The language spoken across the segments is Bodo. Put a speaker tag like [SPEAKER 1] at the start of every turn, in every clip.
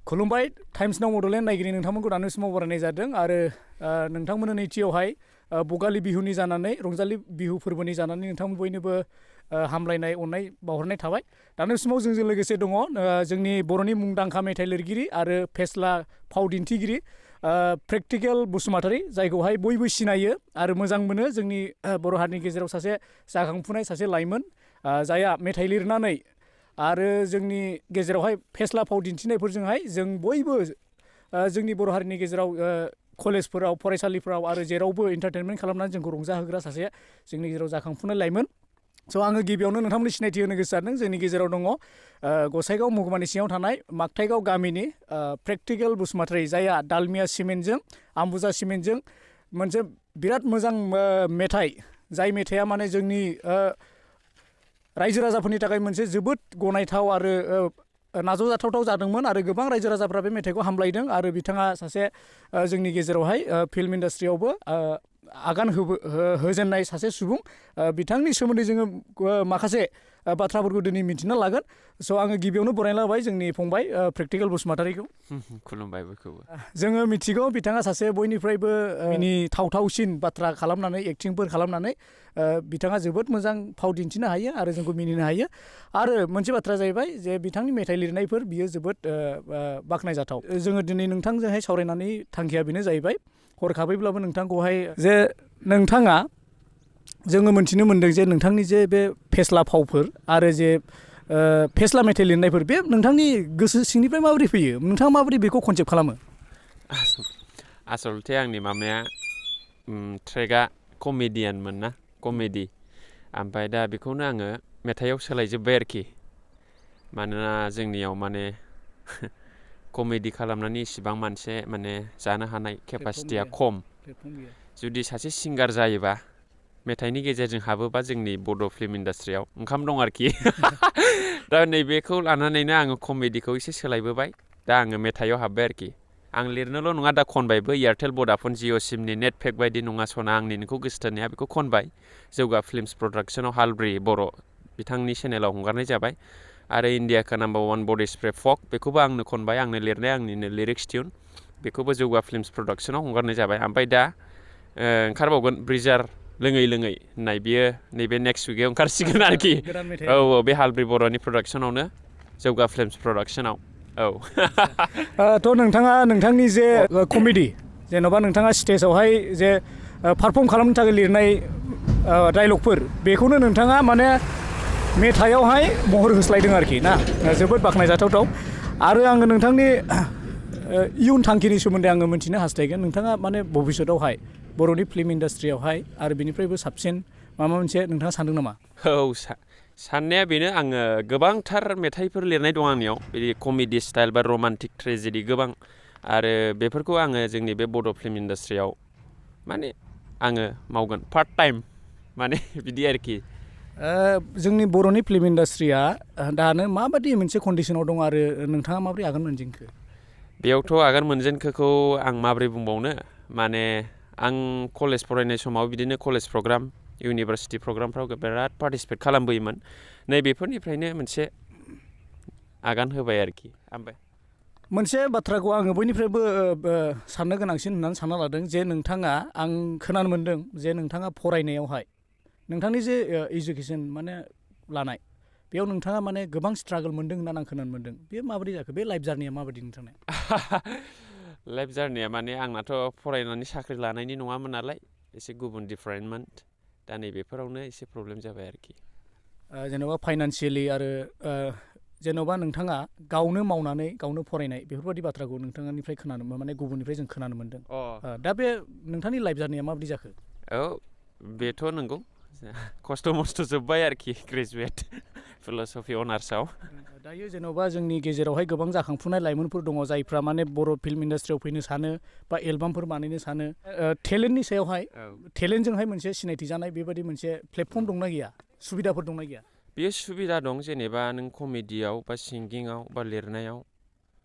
[SPEAKER 1] खुलुमबाय टाइम्स नाउ बड'लेण्ड नायगिरि नोंथांमोनखौ दानि समाव बरायनाय जादों आरो नोंथांमोननो नैथियावहाय बगालि बिहुनि जानानै रंजालि बिहु फोरबोनि जानानै नोंथांमोन बयनोबो हामलायनाय अननाय बावहरनाय थाबाय दानि समाव जोंजों लोगोसे दङ जोंनि बर'नि मुंदांखा मेथाइ लिरगिरि आरो फेस्ला फाव दिन्थिगिरि प्रेक्टिकेल बसुमतारी जायखौहाय बयबो सिनायो आरो मोजां मोनो जोंनि बर' हारिनि गेजेराव सासे जाखांफुनाय सासे लाइमोन जायहा मेथाइ लिरनानै आरो जोंनि गेजेरावहाय फेस्ला फाव दिन्थिनायफोरजोंहाय जों बयबो जोंनि बर' हारिनि गेजेराव कलेजफोराव फरायसालिफोराव आरो जेरावबो एन्टारटेनमेन्ट खालामनानै जोंखौ रंजाहोग्रा सासे जोंनि गेजेराव जाखांफुनाय लाइमोन स' आङो गिबियावनो नोंथांमोननि सिनायथि होनो गोसो जादों जोंनि गेजेराव दङ गसाइगाव महकुमानि सिङाव थानाय मागथाइगाव गामिनि प्रेक्टिकेल बसुमतारी जायहा दालमिया सिमेन्टजों आम्बुजा सिमेन्टजों मोनसे बिराद मोजां मेथाइ जाय मेथाइआ माने जोंनि रायजो राजाफोरनि थाखाय मोनसे जोबोद गनायथाव आरो नाजावजाथावथाव जादोंमोन आरो गोबां रायजो राजाफ्रा बे मेथाइखौ हामलायदों आरो बिथाङा सासे जोंनि गेजेरावहाय फिल्म इन्डास्ट्रियावबो आगान होजेननाय सासे सुबुं बिथांनि सोमोन्दै जोङो माखासे बाथ्राफोरखौ दिनै मिथिना लागोन स' आङो गिबियावनो बरायना लाबाय जोंनि फंबाय प्रेक्टिकेल बसुमतारीखौ
[SPEAKER 2] खुलुमबाय बयखौबो
[SPEAKER 1] जोङो मिथिगौ बिथाङा सासे बयनिफ्रायबो मिनिथावथावसिन बाथ्रा खालामनानै एक्टिंफोर खालामनानै बिथाङा जोबोद मोजां फाव दिन्थिनो हायो आरो जोंखौ मिनिनो हायो आरो मोनसे बाथ्रा जाहैबाय जे बिथांनि मेथाइ लिरनायफोर बियो जोबोद बाख्नायजाथाव जोङो दिनै नोंथांजोंहाय सावरायनानै थांखिया बेनो जाहैबाय हरखाबैब्लाबो नोंथांखौहाय जे नोंथाङा जोङो मोनथिनो मोन्दों जे नोंथांनि जे बे फेस्ला फावफोर आरो जे फेस्ला मेथाइ लिरनायफोर बे नोंथांनि गोसो सिंनिफ्राय माबोरै फैयो नोंथाङा माबोरै बेखौ कनसेप्ट खालामो
[SPEAKER 2] आसलथे आंनि मामाया ट्रेकआ कमेडियानमोन ना कमेडि ओमफ्राय दा बेखौनो आङो मेथाइआव सोलायजोब्बाय आरोखि मानोना जोंनियाव माने कमेडि खालामनानै इसिबां माने जानो हानाय केपासिटिया खम जुदि सासे सिंगार जायोबा मेथाइनि गेजेरजों हाबोबा जोंनि बड' फिल्म इन्डास्ट्रियाव ओंखाम दं आरोखि दा नैबेखौ लानानैनो आङो कमेडिखौ एसे सोलायबोबाय दा आङो मेथाइआव हाबबाय आरोखि आं लिरनोल' नङा दा खनबायबो एयारटेल भडाफन जिअ सिमनि नेट पेक बायदि नङा सना आंनि नोंखौ गोसोथोनाया बेखौ खनबाय जौगा फिल्मस प्रडाक्सनाव हालब्रि बर' बिथांनि चेनेलाव हंगारनाय जाबाय आरो इण्डियाखौ नाम्बार 1 बडि स्प्रे फक बेखौबो आंनो खनबाय आंनो लिरनाय आंनिनो लिरिक्स टिउन बेखौबो जौगा फिल्मस प्रडाक्सनाव हंगारनाय जाबाय ओमफ्राय दा ओंखारबावगोन ब्रिजार लोङै लोङै होननाय बियो नैबे नेक्स्ट उइकाव ओंखारसिगोन आरोखि औ बे हालब्रि बर'नि प्रडाक्सनावनो जौगा फिल्मस प्रडाक्सनाव औ
[SPEAKER 1] थ' नोंथाङा नोंथांनि जे कमेडि जेन'बा नोंथाङा स्टेजावहाय जे पारफर्म खालामनो थाखाय लिरनाय डायलगफोर बेखौनो नोंथाङा माने मेथाइआवहाय महर होस्लायदों आरोखि ना जोबोद बाख्नायजाथावथाव आरो आङो नोंथांनि इयुन थांखिनि सोमोन्दै आङो मिथिनो हास्थायगोन नोंथाङा माने भबिष्यतआवहाय बर'नि फिल्म इन्डास्ट्रियावहाय आरो बिनिफ्रायबो साबसिन माबा मोनसे नोंथाङा सानदों नामा
[SPEAKER 2] औ साननाया बेनो आङो गोबांथार मेथाइफोर लिरनाय दं आंनियाव बिदि कमेडि स्टाइल बा रमान्टिक ट्रेजेडि गोबां आरो बेफोरखौ आङो जोंनि बे बड' फिल्म इन्डास्ट्रियाव माने आङो मावगोन पार्ट टाइम माने बिदि आरोखि
[SPEAKER 1] जोंनि बर'नि फिल्म इन्डास्ट्रिया दानो माबायदि मोनसे कन्डिसनाव दं आरो नोंथाङा माबोरै आगान मोनजेनखो
[SPEAKER 2] बेयावथ' आगान मोनजेनखोखौ आं माबोरै बुंबावनो माने आं कलेज फरायनाय समाव बिदिनो कलेज प्रग्राम इउनिभारसिटि प्रग्रामफ्राव बिराद पार्टिसिपेट खालामबोयोमोन नैबेफोरनिफ्रायनो मोनसे आगान होबाय आरोखि ओमफ्राय
[SPEAKER 1] मोनसे बाथ्राखौ आङो बयनिफ्रायबो साननो गोनांसिन होननानै सानना लादों जे नोंथाङा आं खोनानो मोन्दों जे नोंथाङा फरायनायावहाय नोंथांनि जे इडुकेसन माने लानाय बेयाव नोंथाङा माने गोबां स्ट्रागोल मोन्दों होननानै आं खोनानो मोन्दों बे माबायदि जाखो बे लाइफ जार्निया माबायदि नोंथांना
[SPEAKER 2] लाइफ जार्निया माने आंनाथ' फरायनानै साख्रि लानायनि नङामोन नालाय एसे गुबुन डिफारेन्टमोन दा नैबेफोरावनो एसे प्रब्लेम जाबाय आरोखि
[SPEAKER 1] जेन'बा फाइनान्सियेलि आरो जेन'बा नोंथाङा गावनो मावनानै गावनो फरायनाय बेफोरबायदि बाथ्राखौ नोंथांनिफ्राय खोनानो माने गुबुननिफ्राय जों खोनानो मोन्दों दा बे नोंथांनि लाइफ जार्निया माबायदि जाखो
[SPEAKER 2] औ बेथ' नंगौ खस्थ' मस्थ' जोब्बाय आरोखि ग्रेजुवेट फिल'सफि अनार्सआव
[SPEAKER 1] दायो जेन'बा जोंनि गेजेरावहाय गोबां जाखांफुनाय लाइमोनफोर दङ जायफ्रा माने बर' फिल्म इन्डास्ट्रियाव फैनो सानो बा एलबामफोर बानायनो सानो टेलेन्टनि सायावहाय टेलेन्टजोंहाय मोनसे सिनायथि जानाय बेबायदि मोनसे प्लेटफर्म दंना गैया सुबिदाफोर दंना गैया
[SPEAKER 2] बेयो सुबिदा दं जेनेबा नों कमेडियाव बा सिंगिङाव बा लिरनायाव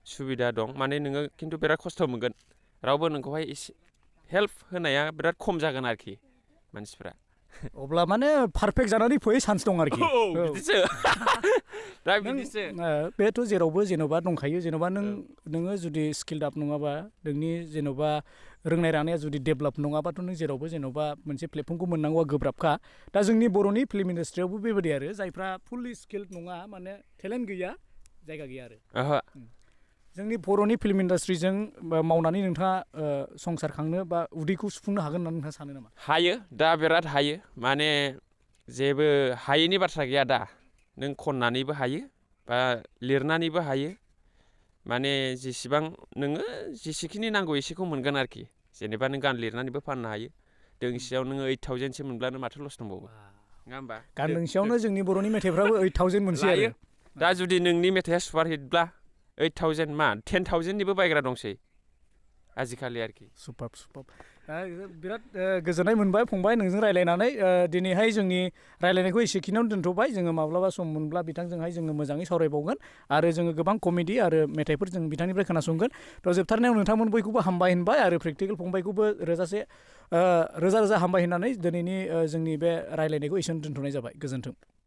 [SPEAKER 2] सुबिदा दं माने नोङो खिन्थु बिराद खस्थ' मोनगोन रावबो नोंखौहाय एसे हेल्प होनाया बिराद खम जागोन आरोखि मानसिफ्रा
[SPEAKER 1] अब्ला माने पारफेक्ट जानानै फै चान्स दं आरोखि
[SPEAKER 2] बिदिसो दा बिदिसो
[SPEAKER 1] बेथ' जेरावबो जेन'बा दंखायो जेन'बा नोङो जुदि स्किल्ड आप नङाबा नोंनि जेन'बा रोंनाय रानाया जुदि डेभेलप नङाबाथ' नों जेरावबो जेन'बा मोनसे प्लेटफर्मखौ मोननांगौआ गोब्राबखा दा जोंनि बर'नि फिल्म इन्डास्ट्रियावबो बेबायदि आरो जायफ्रा फुललि स्किल्ड नङा माने टेलेन्ट गैया जायगा गैया आरो जोंनि बर'नि फिल्म इन्डास्ट्रिजों मावनानै नोंथाङा संसार खांनो बा उदैखौ सुफुंनो हागोन होननानै नोंथाङा सानो नामा
[SPEAKER 2] हायो दा बिराद हायो माने जेबो हायैनि बाथ्रा गैया दा नों खननानैबो हायो बा लिरनानैबो हायो माने जेसेबां नोङो जेसेखिनि नांगौ एसेखौ मोनगोन आरोखि जेनेबा नों गान लिरनानैबो फाननो हायो दोंसेयाव नोङो 8,000सो मोनब्लानो माथो लस दंबावो नङा होमबा
[SPEAKER 1] गान दोंसेयावनो जोंनि बर'नि मेथाइफ्राबो 8,000 मोनसै
[SPEAKER 2] लायो
[SPEAKER 1] आरो
[SPEAKER 2] दा जुदि नोंनि मेथाइआ सुपारहिटब्ला 8,000 मा 10,000निबो बायग्रा दंसै आजिखालि आरोखि
[SPEAKER 1] सुपार बिराद गोजोननाय मोनबाय फंबाय नोंजों रायलायनानै दिनैहाय जोंनि रायलायनायखौ एसेखिनियावनो दोनथ'बाय जोङो माब्लाबा सम मोनब्ला बिथांजोंहाय जोङो मोजाङै सावरायबावगोन आरो जोङो गोबां कमेडि आरो मेथाइफोर जों बिथांनिफ्राय खोनासंगोन थ' जोबथारनायाव नोंथांमोन बयखौबो हामबाय होनबाय आरो प्रेक्टिकेल फंबायखौबो रोजा रोजा हामबाय होननानै दिनैनि जोंनि बे रायलायनायखौ एसेयावनो दोनथ'नाय जाबाय गोजोन्थों